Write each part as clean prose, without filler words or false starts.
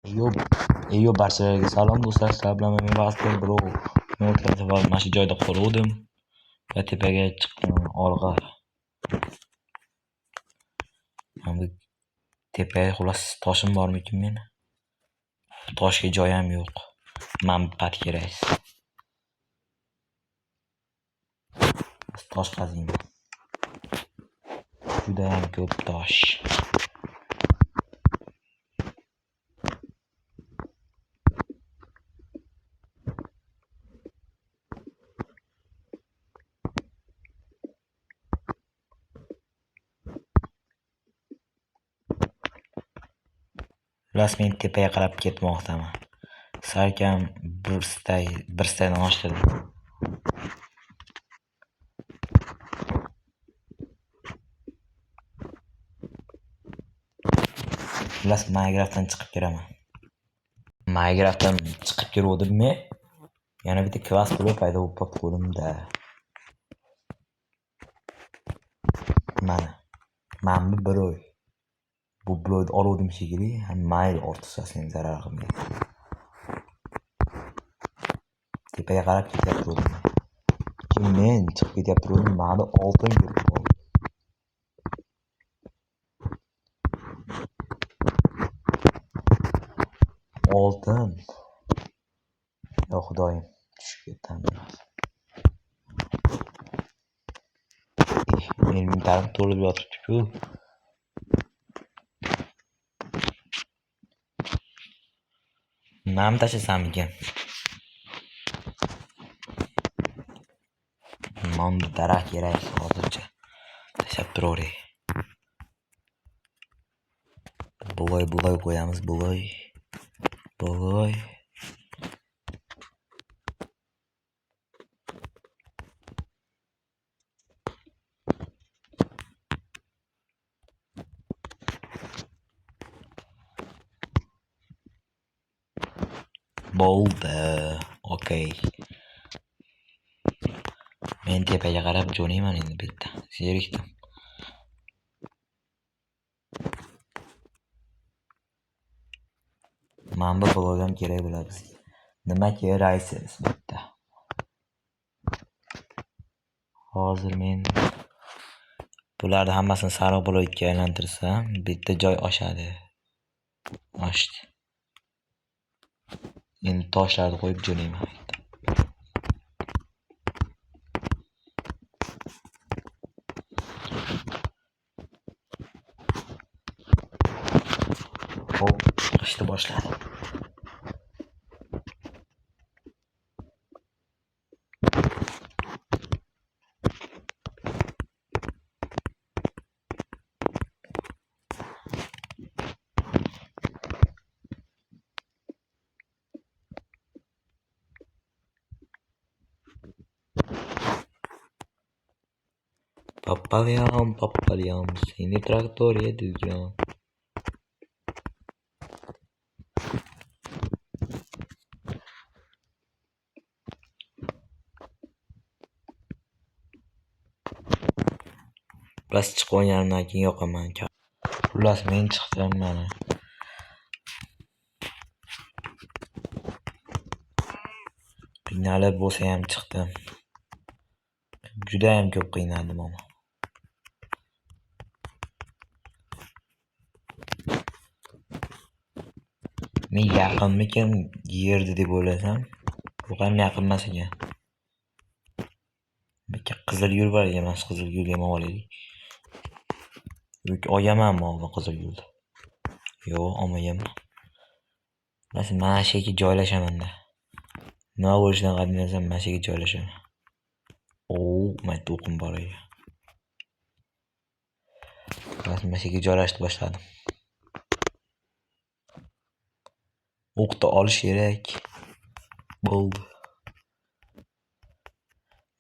Eyo barchalarga salom do'stlar, sizlar bilan men Master Bro. Men o'tgan safar mana shu joyda qoluvdim va tepaga chiqdim olg'a. Mana bu tepaga xullas toshim bormikin meni? Toshga joyam yo'q. Mana bu pat kerak. Tosh qaziyman. Judayam ko'p tosh. Xullas men tepaga qarab ketmoqdaman. Salkam bir staydan oshtirdim. Xullas Minecraftdan chiqib kiraman. Minecraftdan chiqib kiruvdim men. Yana bitta kvas puli paydo bo'lib qoldi qo'limda. Mana. Mana bu bir. Bu bloyni oluvdim shekilli. Mayli ortiqchasini ham zarar qilmaydi. Tepaga qarab ketyapti. Keyin men chiqib ketyapti, mani oltin ko'rib qoldi. Oltin. Yo xudoyim, tushib ketdim. Inventarim to'lib yotibdi-ku. Nam tashlasammikan? Mana daraxt kerak hozircha. Tashlab turaveray. Buloy qo'yamiz, buloy. Buloy. Bo'ldi. Okey. Men tepaga qarab jo'nayman endi bitta. Zerikdim. Mana bu blok ham kerak bo'ladi bizga. Nima keraksiz bitta. Hozir men bularni hammasini sariq blokka aylantirsam, bitta joy oshadi. Oshdi. Endi toshlarni qo'yib jo'nayman. Hop, chiqishni boshladi. Papalyam, papalyam, seni traktor yedirgan. Xullas chiqib olganimdan keyin yoqaman. Xullas men chiqdim mana. Qiynalib bo'lsa ham chiqdim. Judayam ko'p qiynaldim ammo. Men yaqinmikan yerdi deb o'ylasam, bu ham yaqin emas ekan. Bitta qizil gul bor ekan, mana shu qizil gulga ham olaylik. Yoki olganmanmi oldin qizil gulni? Yo'q, olmaganman. Mana shu yerga joylashaman-da. Nima bo'lishidan qat'iy nazar mana shu yerga joylashaman. O, mana to'qim bor ekan. Mana shu yerga joylashni boshladim. O'qni olish kerak. Bo'ldi.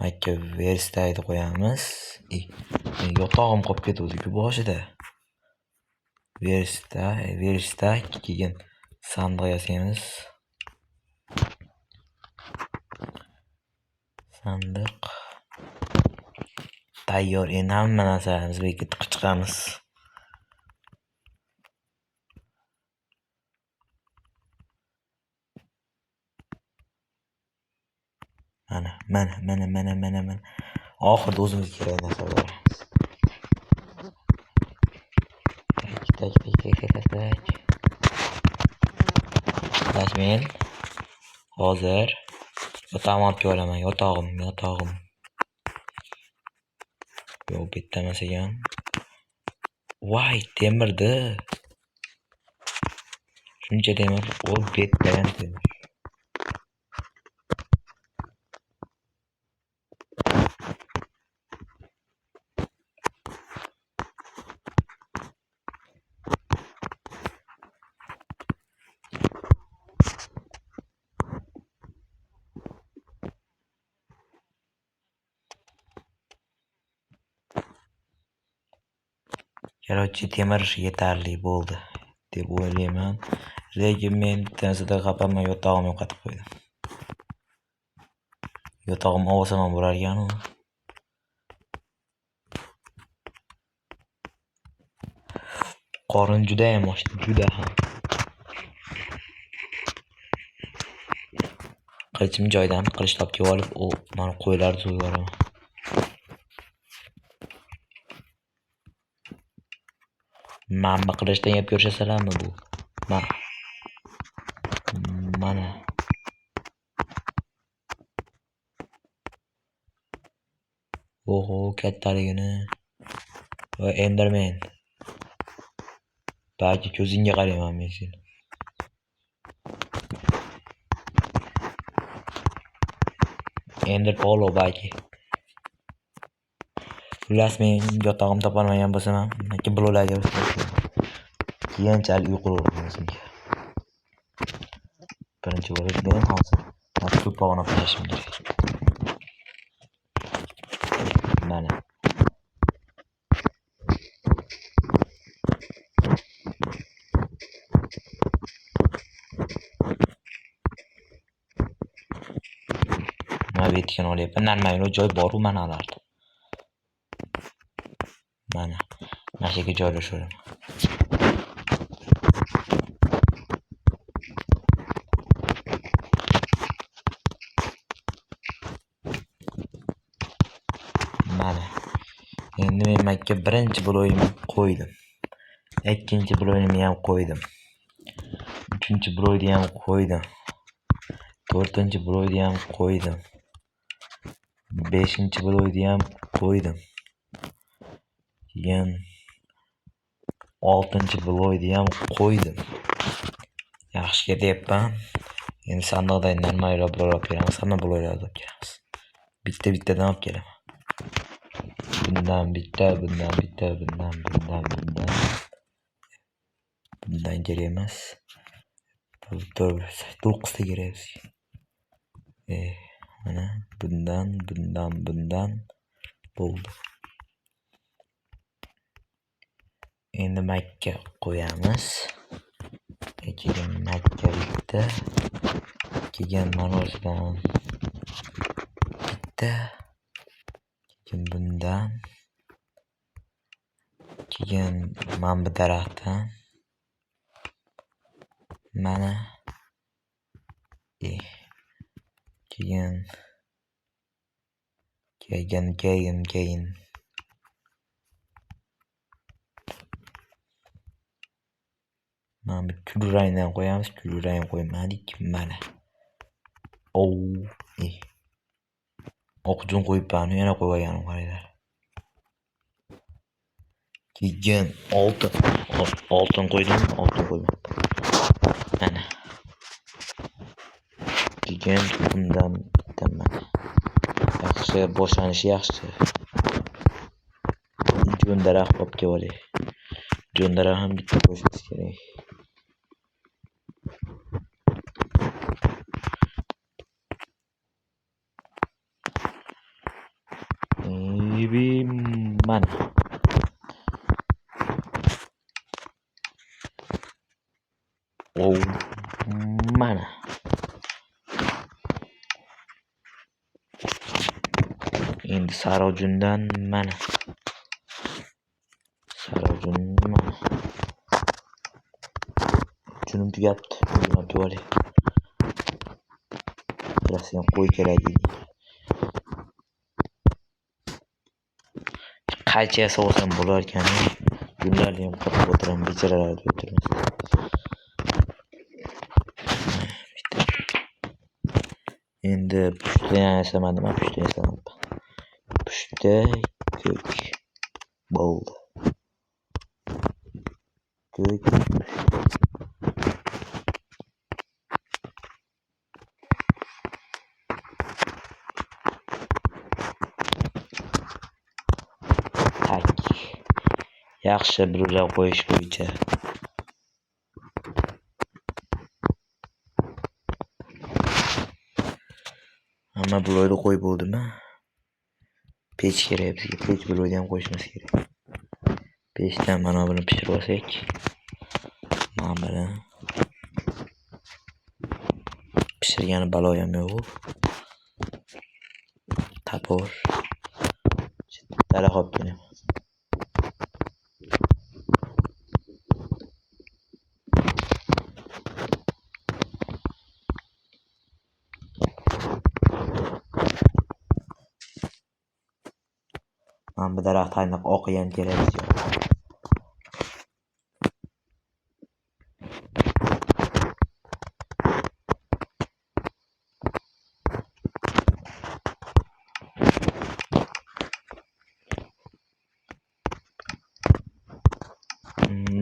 Makka verstayni qo'yamiz. Yotog'im qolib ketuvdi-ku boshida. Verstak, keyin sandiq yasaymiz. Sandiq tayyor. Endi hamma narsalarimizni bu yerga tiqib chiqamiz. Mana, mana, mana, mana, mana, mana. Oxirida o'zimizga kerak narsa olamiz. Tak, tak, tak, tak, tak, tak. Xullas men hozir yotog'imni olib kelib olaman. Yotog'im, yotog'im. Yo'q, bu yerda emas ekan. Voy, temirdi. Shuncha temir, o bu yerda ham temir. Короче, temir yetarli bo'ldi deb o'ylayman. Lekin men bitta narsada xafaman, yotog'imni yo'qotib qo'ydim. Yotog'imni olsam ham bo'lar ekan-u. Qorin judayam ochdi, juda ham. Qilichim joyidan qilich topib kelib olib, u mana qo'ylarni so'yib yuboraman. Manmi qilichdan gap ko'rsasalarmi bu? Mana. Oho, kattaligini. Va Enderman. Balki ko'zingga qarayman men seni. Ender Polo balki. Xullas men yotog'imni topolmagan bo'lsam ham, yoki bloklarga keyinchalik uy quraverman o'zimga. Birinchi bo'lib men hozir ko'pog'ini olib tashlashim kerak. Mana. Nima bu yerga olyapman? Normalniy joy bor-u mana ularda. Mana. Mana shu yerga joylashaveraman. Mana. Endi men makka birinchi bloyimni qo'ydim. Ikkinchi bloyimni ham qo'ydim. Uchinchi bloyni ham qo'ydim. To'rtinchi bloyni ham qo'ydim. Beshinchi bloyni ham qo'ydim. Keyin oltinchi bloyni ham qo'ydim. Yaxshi ketyapman. Endi sandiqdan normalroq blok olib kelamiz, hamma bloklarni olib kelamiz. Bitta-bittadan olib kelaman. Bundan bitta, bundan bitta, bundan, bundan, bundan. Bundan kerak emas. 9 ta kerak bizga. Mana bundan, bundan, bundan bo'ldi. Endi makka qo'yamiz. Keyin makka bitta. Keyin marozdan bitta. Keyin bundan. Keyin mana bu daraxtdan. Mana. Keyin keyin keyin keyin. Mana bu kulrangdan qo'yamiz, kulrang qo'ymadik, mana. Oq jun qo'yibman, yana qo'yib olganim qaranglar. Keyin oltin, oltin qo'ydim, oltin qo'ymadim. Mana. Keyin bundan bitta mana. Yaxshi, boshlanishi yaxshi. Jun daraxt olib kelib olay. Jun daraxt ham bitta qo'yishimiz kerak. Mana. Mana. Endi sariq jundan mana. Sariq jun mana. Junim tugabdi. Buni olib olay. Bilasizmi, qo'y kerak edi. Qaychi yasab olsam bo'lar ekan. Gullarni ham qirqib o'tiraman, bechoralarni o'tirmasdan. Bitta. Endi pushta yasamadim, pushta yasamabman. Pushta ko'k bo'ldi. Ko'k. Tak. Yaxshi bloklar qo'yish bo'yicha. Hamma blokni qo'yib bo'ldimi? Pech kerak bizga. Pech blokni ham qo'yishimiz kerak. Pechdan mana buni pishirib olsak. Mana buni. Pishirgani balo ham yo'q. Topor. Daraxt olib kelaman. Mana bu daraxt aniq oqi ham kerak bizga.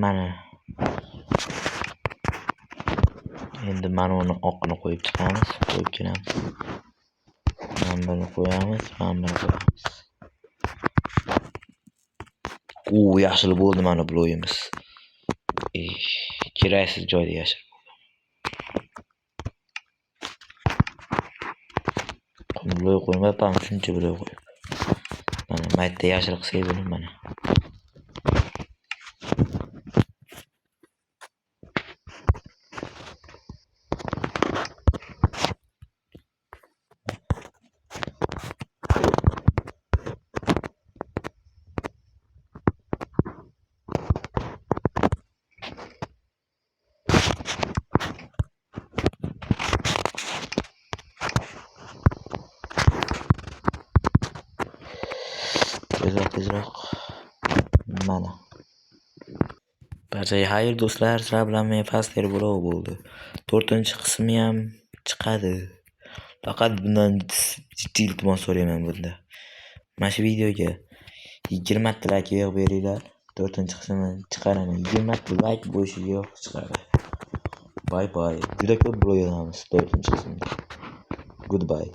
Mana. Endi mana uni oqini qo'yib chiqamiz, qo'yib kelamiz. Mana buni qo'yamiz, mana buni qo'yamiz. U yashil bo'ldi mana blogimiz. Keraksiz joyda yashil bo'ldi. Blok qo'ymabman, shuncha blok qo'yib. Mana mayda yashil qilsak buni mana. Tezroq, tezroq. Mana. Barchaga xayr do'stlar, sizlar bilan men Faster Bro bo'ldi. 4-qismi ham chiqadi. Faqat bundan jiddiy iltimos so'rayman bunda. Mana shu videoga 20 ta like yig'ib beringlar. 4-qismini chiqaraman. 20 ta like bo'lishi yo'q chiqadi. Bye bye. Juda ko'p blog yozamiz 4-qismda. Goodbye.